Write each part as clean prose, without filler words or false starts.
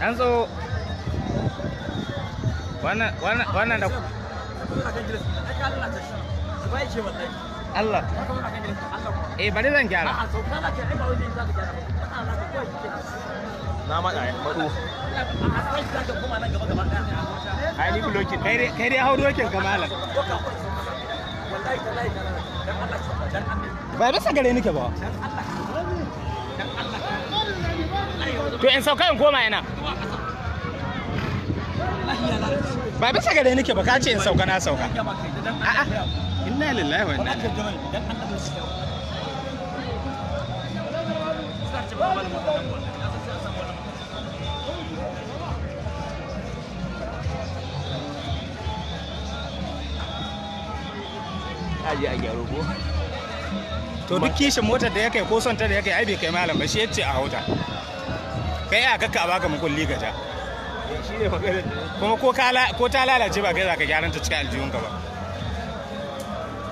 An zo wannan da Allah eh bari zan gyara. Na matsa matso. Ai ni blocking. Kai dai hau dokin ka malam. Ba bisa gare nake ba. To in sauka in koma ina. Ba bisa gare nake ba, ka ce in sauka na sauka. A'a. Inna lillahi wa inna ilaihi. Aje a gyaro ko? To duk kishin motar da ya kai ko son ta da ya kai ai bai kai malam ba, shi yace a hauta. Kai a kakka a baka mukulli ka ja. Shi ne maganar da Kuma ko ta lalace ba kai za ka gyaran ta cikin aljihunka ba.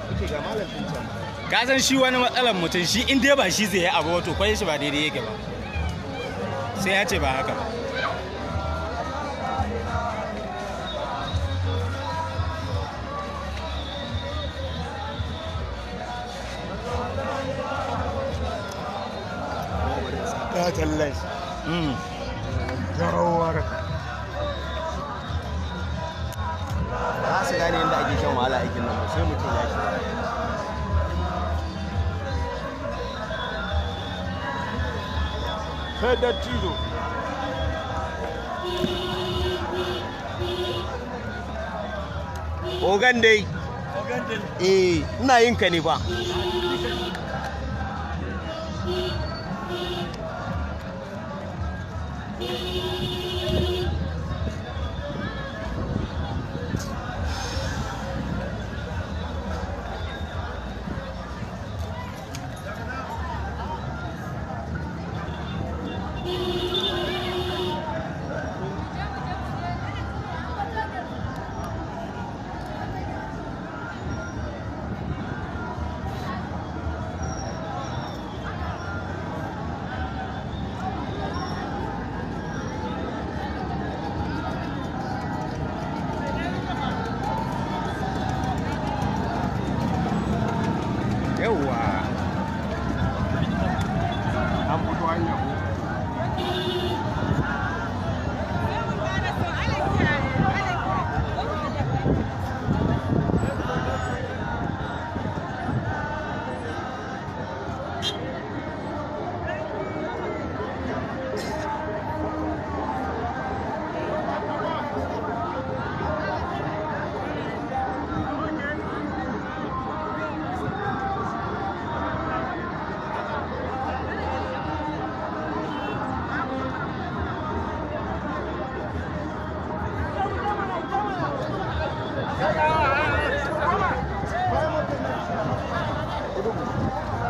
kuke ga malam din can. Ka san shi wani matsalar mutum, shi in dai ba shi zai yi abu wato kwai shi ba daidai yake ba. Sai ya ce ba haka ba. Ta tallan shi. Jarawar. Ba su gane yadda ake shan wahala aikin nan ba sai mutum ya shi. Sai dattijo. Ogan dai. Eh, ina yin ka ne ba. Yawwa. An fito hanya ko?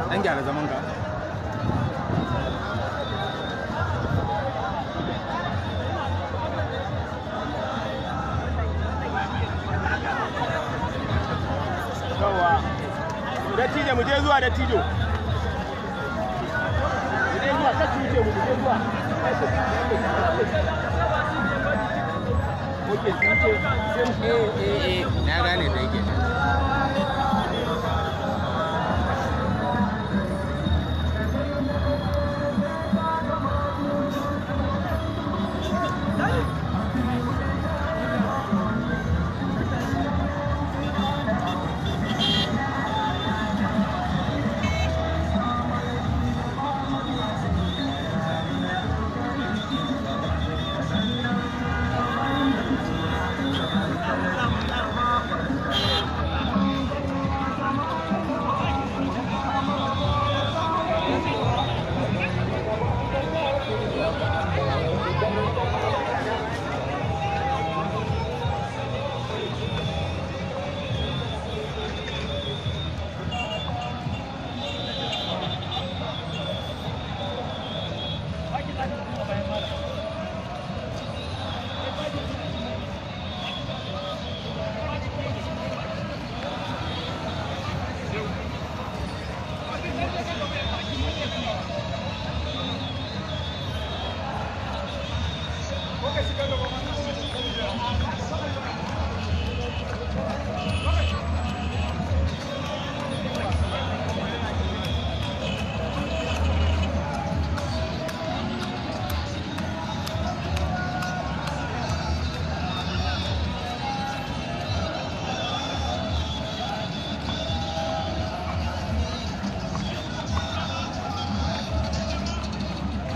Dan gyara zaman ka. Yawwa. Dattijo mu je zuwa dattijo. Mu je zuwa kar su wuce mu je zuwa. Oke, su wuce sai mu Eh eh eh na gane da yake.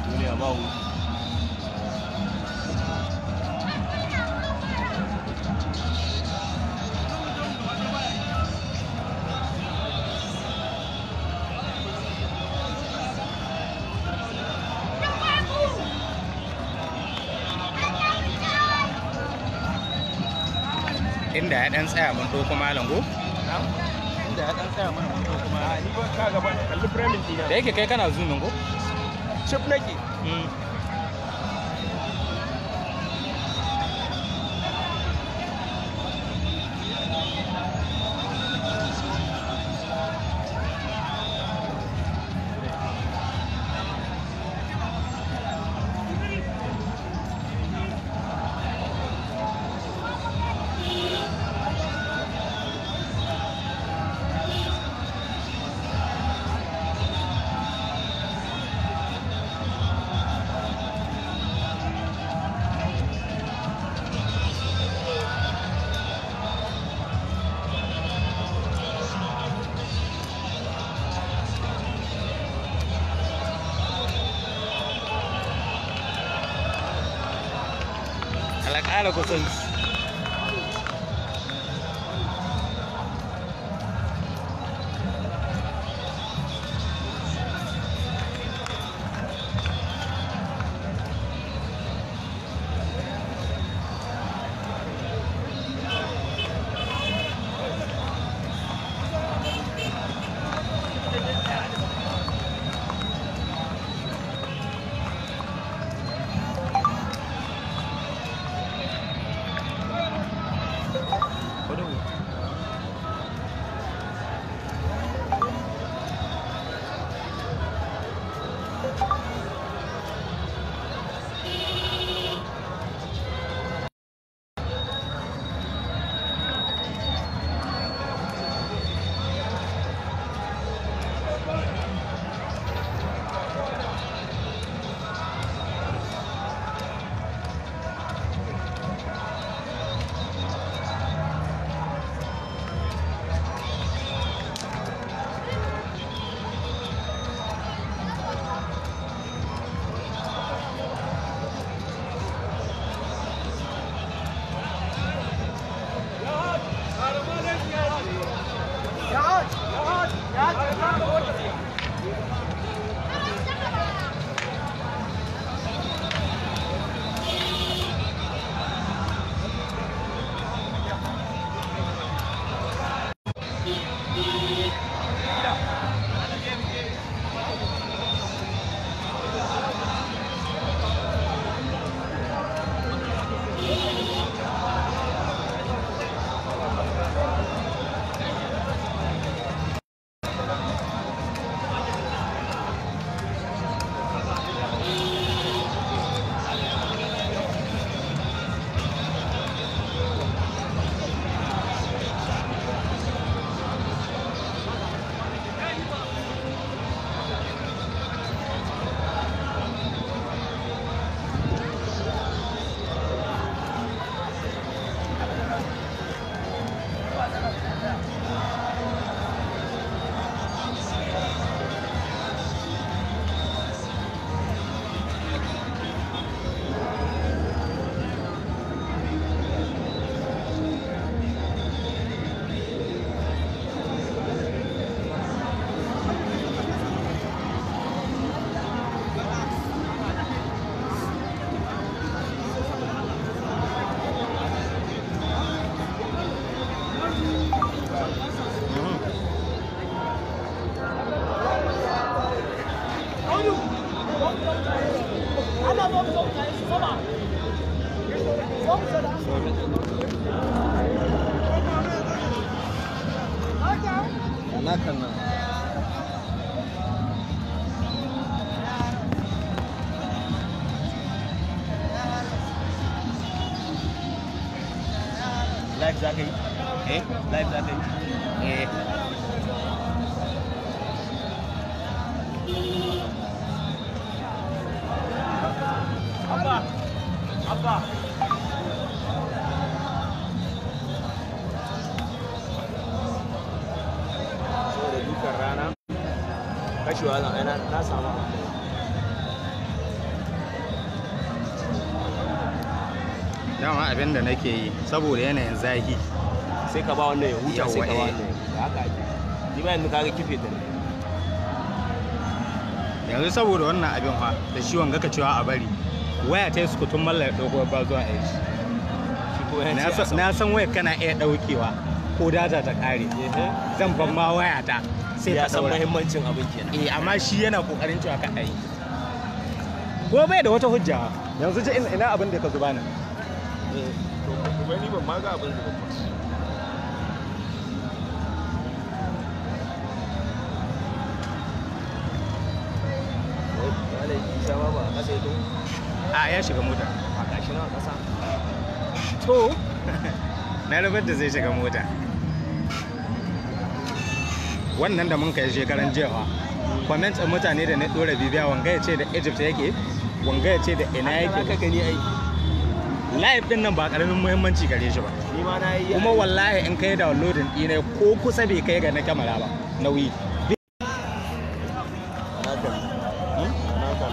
Duniya ba hutu. Inda ya dan tsaya mun ɗauko malam go. Inda ya dan tsaya mana mun ɗauko ma. Ni ba ka gaba kalli framing dina. Da yake kai kana zoomin go. Chip nake. Allah ƙara kusanci. Na kan nan. Live za ka yi? Eh. Live za ka yi? Eh. Abba! Abba! Saboda dukan rana, kashewa zan ai na samu abu. Dama abin da nake yi saboda yanayin zafi. Sai ka ba wannan ya huta, sai ka ba Yawwa, eh. wannan ya huta. Haka ake. Ni ma yanzu kaga kife ta ne. Yanzu saboda wannan abin fa da shi wanga ka cewa a bari. Waya ta yi sukutun mallar ya ɗauko ba zuwa aiki. Shi kuma ya ce a sauka. Na san waya kana iya ɗaukewa ko data ta ƙare. Zan ban ma waya ta sai Ya ka san ɗaura. muhimmancin abin kenan. Eh, amma shi yana kokarin cewa ka ayi. Ko bai da wata hujja. Yanzu ji ina abin da ka zuba nan. To kuma ni ban ma ga abin zuba ba. Wai, Malam Isa ma ba a ƙasa ya taho? A ya shiga mota. A gashi nan a ƙasa. To, na rubar da zai shiga mota. Wannan da mun kai shekaran jiya fa. Comment ɗin mutane da na ɗora bibiya wanga ya ce da Egypt yake, wanga ya ce da ina Haka yake. gani ai. Live ɗin nan ba ƙaramin muhimmanci gare shi ba. Ni ma na yi. Kuma wallahi in kai downloading ɗina ko kusa bai kai ga na kyamara ba nauyi. Na kan. Na kan.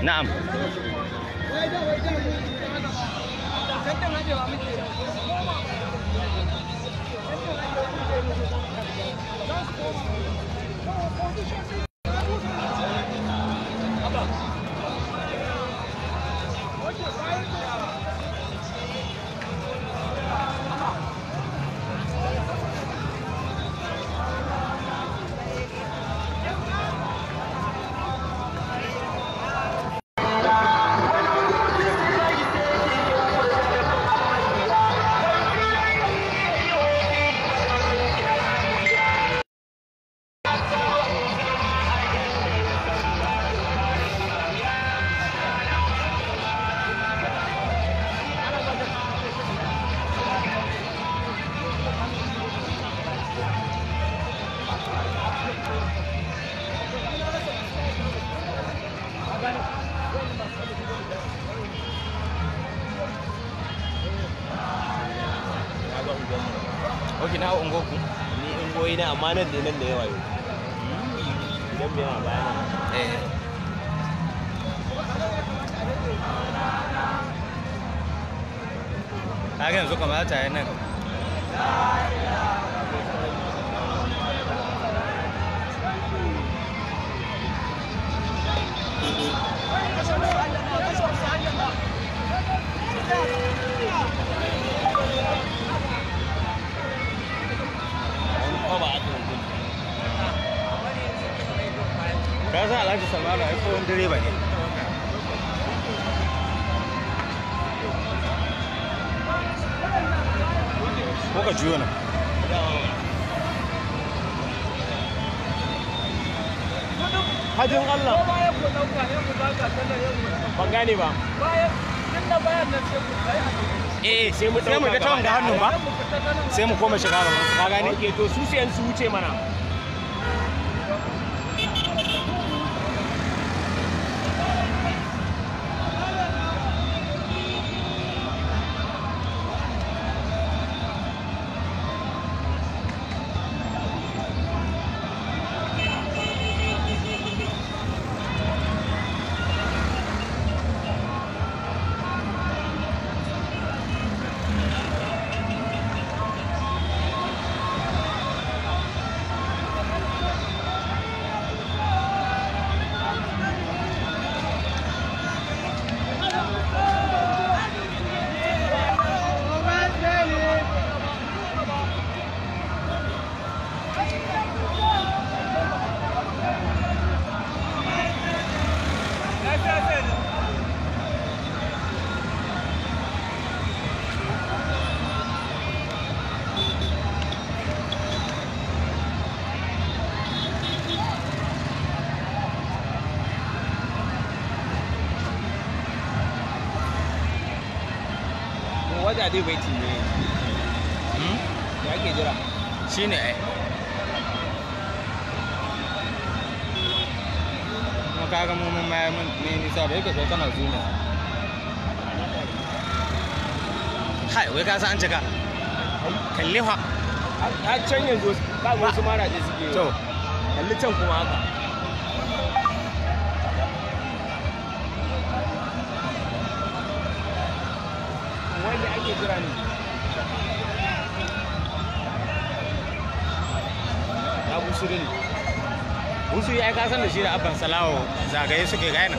Na'am. Na ga unguwanmu. Ok, na ungoku. Ni ungoyi na amma nan da nan da yawa yau. Idan bai yawa baya nan. Eh. Kaga yanzu kamata ya nan. Wani kwaba aka yi gudu. Ka san Alhaji Salmanu ai tsohon direba ne. Ko ka juyo nan. Hajjin Allah. Ban gane ba. Eh, Sai mu sai mu ɗauka ga ta wanga hannun ba. Sai mu koma shiga gaban su, ka gane? Ok, to su sayan su wuce mana. What are they waiting ne? Ya ake jira? Shine ai. Kuma kaga mu mun ma mun ne nisa da yake kai kana zuma. Hai, wai ka san an cika. Kalli fa. A can yanzu ka ga wasu maraje suke. To, kalli can kuma haka. Wanda ake jira ne. Ya busuru ne. Busu ya ka san da shi da Abban Salawo zagaye suke gane.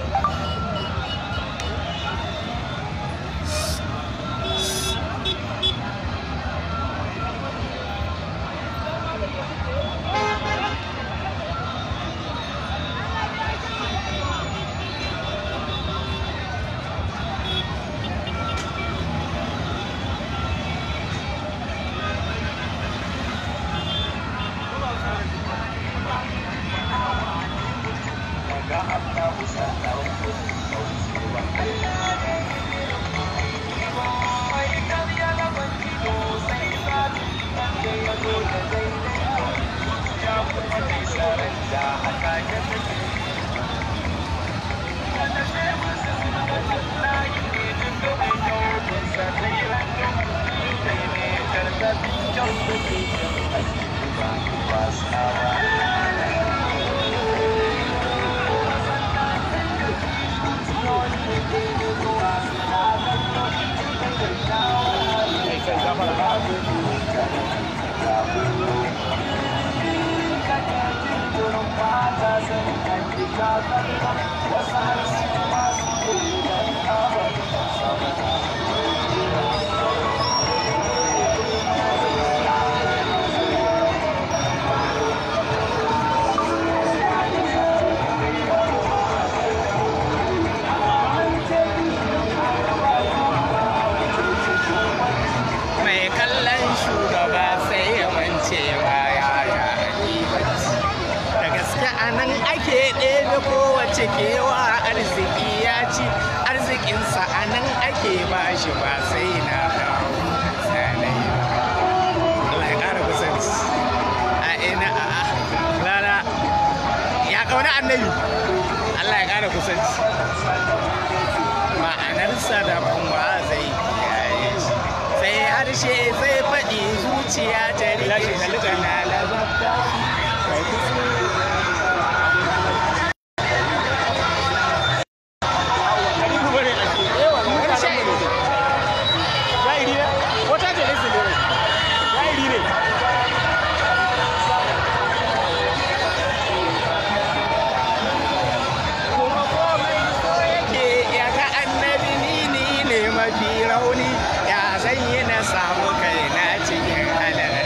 Mai kallon shugaba sai ya mance baya ya bacci. Da gaske a nan ake ɗebe kowace kewa arziki ya ci arzikinsa a nan ake bashi ba sai na dawo sanai ba. Allah ya ƙara kusanci. A ina a a rana ya ƙauna annabi. Allah ya ƙara kusanci. Ma'anarsa daban wa zai kiyaye shi. Sai harshe zai faɗi zuciya ta rike shi tana lazabta shi. Kai kuskure. Wani sha'iri ne. Sha'iri ne? Wata ce ne su ne. Sha'iri ne. Kuma komai so yake ya ga annabi ni ni ne mafi rauni ya zan yi na samu kaina cikin halal.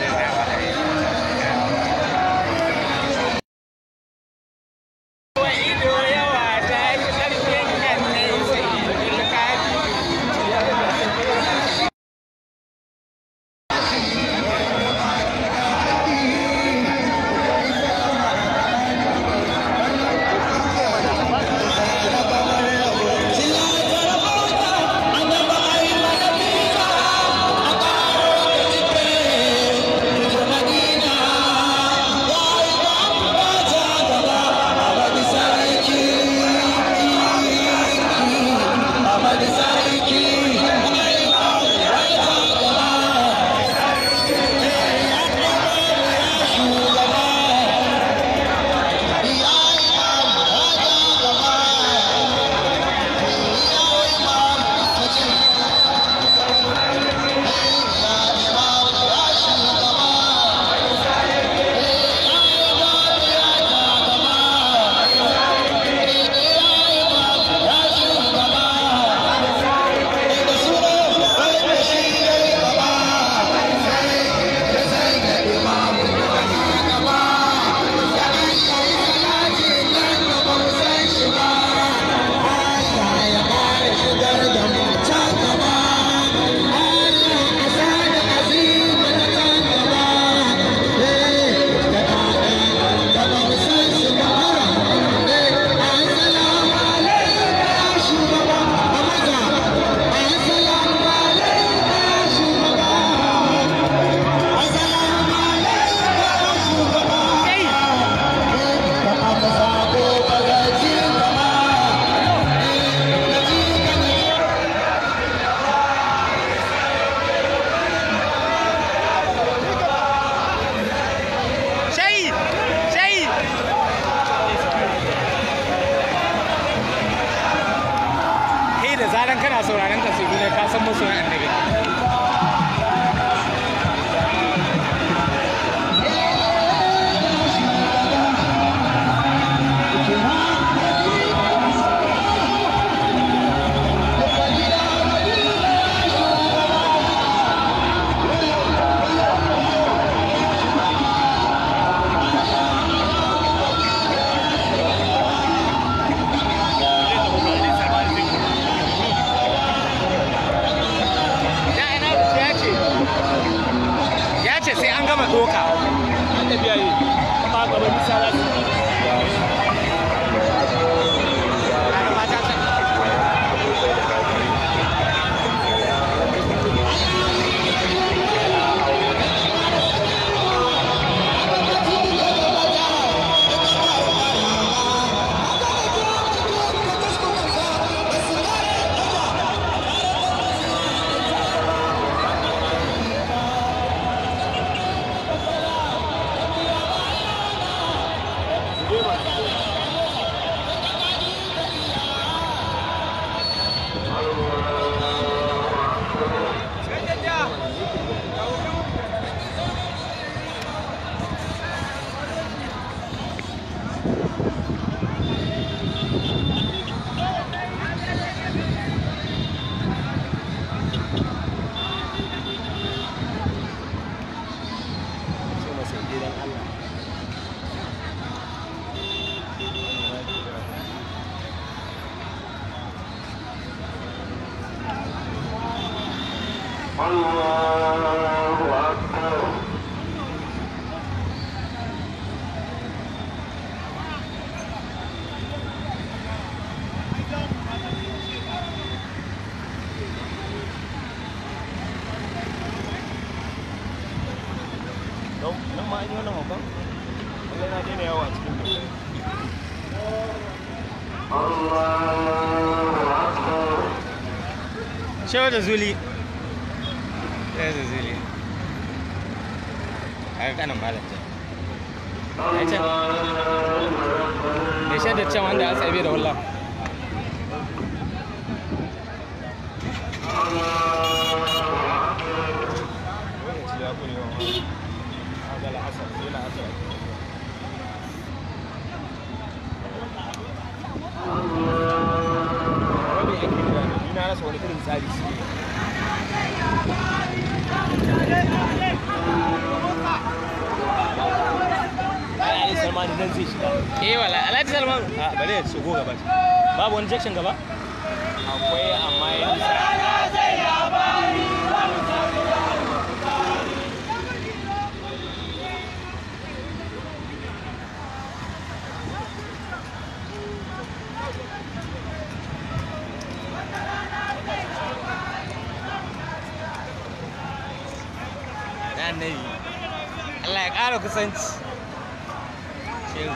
Masoyan annabi. Da ina ya ce ya ce sai an gama doka. An tafiya yi ba gaba nisa za su yi. Kaga mata can. Ce masa ya je dan Allah. Nan ma an yi wannan haukan? Lallai na daina yawo a cikin gari. Shehu da Zuli. Shehu da Zuli. Kaga kanin malam can. Ai can. Mai shaidar can wanda a tsaye da wallah. Lokaci ya ƙure wa ma. Ga la'asar, sai la'asar ake tafiya. Wani ake jira ne, ni na rasa wani irin tsari suke yi. Ai, Ali Salmanu nan zai shiga. Eh wala Alhaji Salman. A bari ya shigo gaba. Babu wani junction gaba? Akwai amma ya nisa. Da annabi. Allah ya ƙara kusanci. Shehu.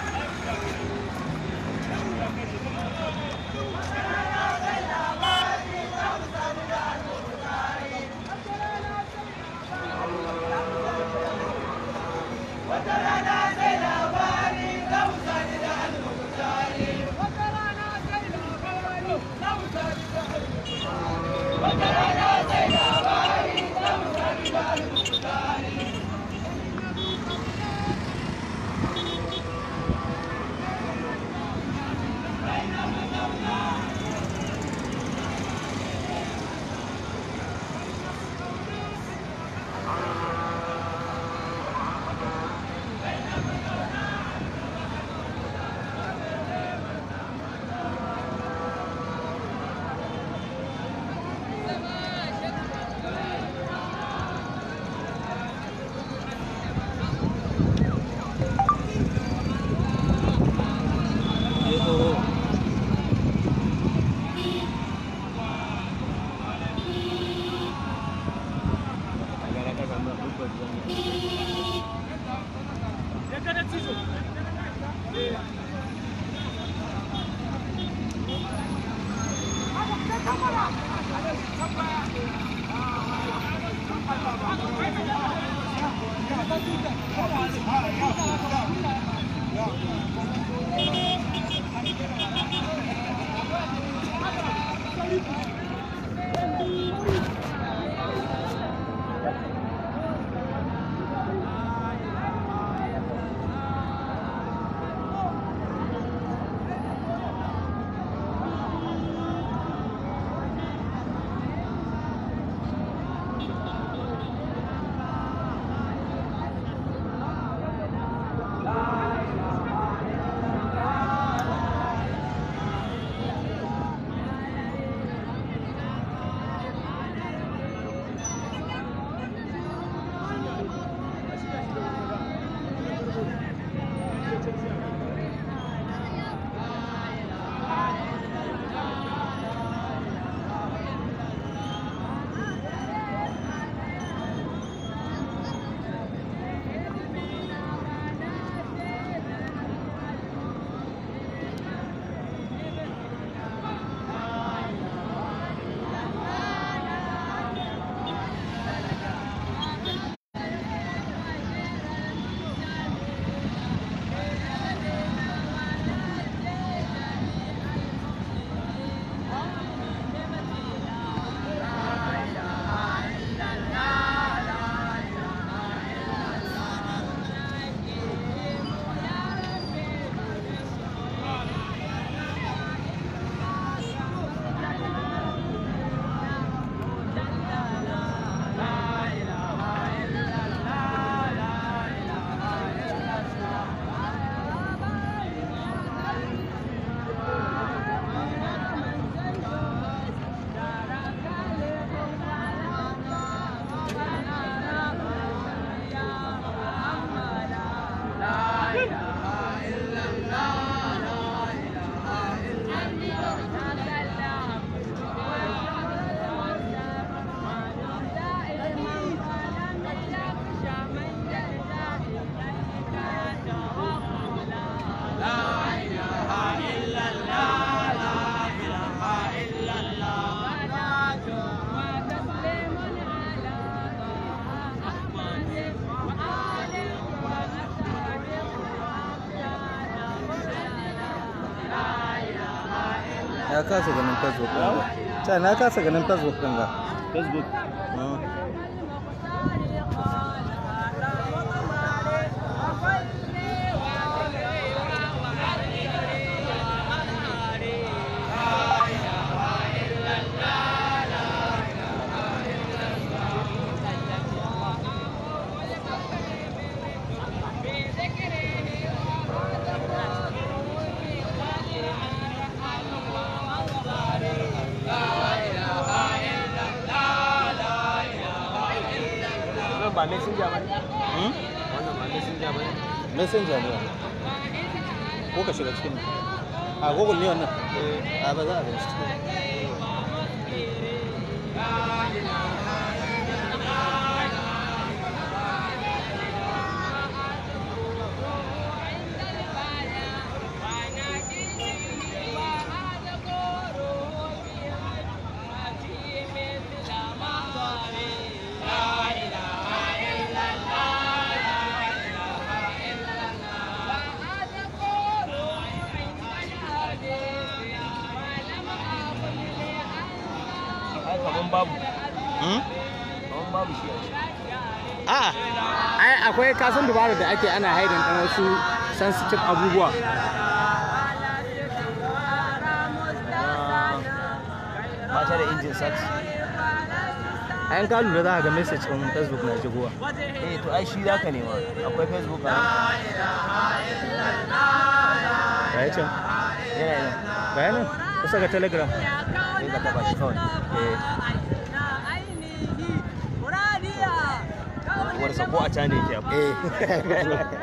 Na kasa ganin Facebook ɗin ga. Ta na kasa ganin Facebook ɗin ga. Facebook. Ba messenger ba ne? Wannan ba messenger ba ne? Messenger ne wannan. Ko ka shiga cikin a Google ne wannan? A ba za a gani cikin. Kaman babu. Kaman babu shi a ciki. A'a, ai akwai kasan dubarar da ake ana haidin ɗan wasu sensitive abubuwa. Ba ta da injin search. A yan ka lura za ka ga message ɗin Facebook na shigowa. Eh to ai shi za ka nema. Akwai Facebook a nan. Ga ya can. Yana yana. Ga ya nan kusa ga Telegram. Sai ka taɓa shi kawai. Eh. Uwarsa ko a can ne yake abu. Eh.